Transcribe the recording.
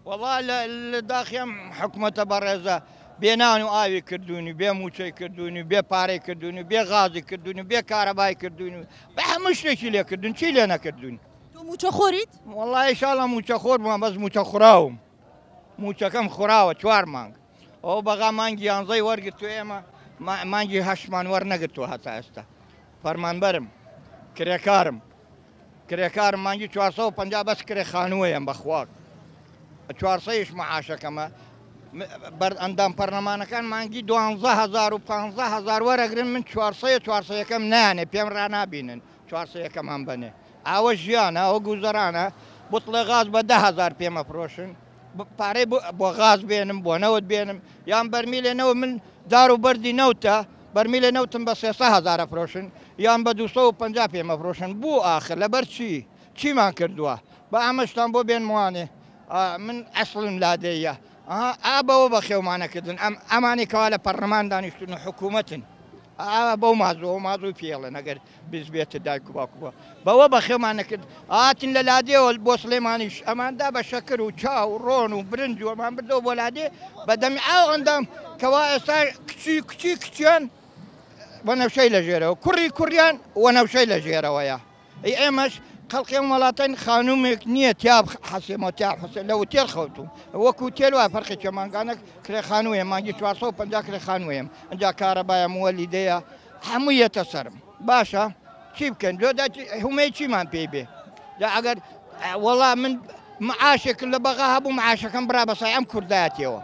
وەڵا لە داخی ئەم حکومەتە بەڕێزە بێ نان و ئاوی کردوونی، بێ مووچەی کردوونی، بێ پارەی کردوونی، بێ غازی کردوونی، بێ کارەبای کردوونی، بە هەموو شتێکی لێ کردوون، چی لێ نەکردوون. تۆ مووچە خۆریت؟ وەڵا ئیشاڵا مووچە خۆر بووم، بەس مووچە خوراوم، مووچەکەم خوراوە 4 مانگ. ئەوە بەغا مانگی 11 وەرگرتووە، ئێمە مانگی 8مان وەرنەگرتووە هەتا ئێستا. فەرمانبەرم، کرێکارم، کرێکارم مانگی 450 بەس کرێ خانووەیەم بەخواک. 400یش معاشەکەمە. ئەندام پەرلەمانەکان مانگی 12000 و 15000 وەرەگرن، من 400 400ەکەم نانێ، پێم ڕانابینن 400ەکەمان بەنێ. ئاوە ژیانە، ئەوە گوزەرانە. بوتڵێ غاز بە 10000 پێمە فرۆشن، پارەی بۆ غاز بێنم، بۆ نەوت بێنم، یان بەرمیلێ نەوت، من دار و بەردی نەوتە، بەرمیلێ نەوتم بە 300 هەزارە فرۆشن، یان بە 250 پێمە فرۆشن. بۆ ئاخر لەبەر چی؟ چیمان کردووە؟ بە ئەمەشتان بۆ بێنموانێ. من ئەسڵم لادێیە. ئا بەوە بەخێومانەکردن. ئەمانەی کەوا لە پەرلەمان دانیشتون و حکوومەتن، بەو مازوو مازوو پێڵێن ئەگەر بزبێتە دایک و باوکووە، بەوە بەخێومان نەکرد. هاتن لە لادێەوە بۆ سلێمانیش ئەماندا بە شەکر و چا و ڕۆن و برنج و ئەمان بردەوە بۆ لادێ بەدەمی ئاو ئەندام، کەوا ئێستا کچی کچی کچیان وەنەوشەی لە ژێرەوە، کوڕی کوڕیان وەنەوشەی لە ژێرەوەیە. ئەی ئێمەش خەڵقی ئەم وڵاتەن، خانومێک نییە تیا حەسێمەوە، تیا حەسێ لە وتێل خەوتوم، وەکو تێل وایە. فەرقی چیە؟ مانگانە کرێ خانوویە، مانگی 450 کرێ خانوویەم، ئینجا کارەبایە، موەلیدەیە، هەموو یەتە سەرم. باشە چی بکەن؟ هومەی چیمان پێی بێ؟ ئەگەر وەڵا من معاشێک لە بەغا هەبوو، معاشەکەم برا بەسای ئەم کوردایەتیەوە.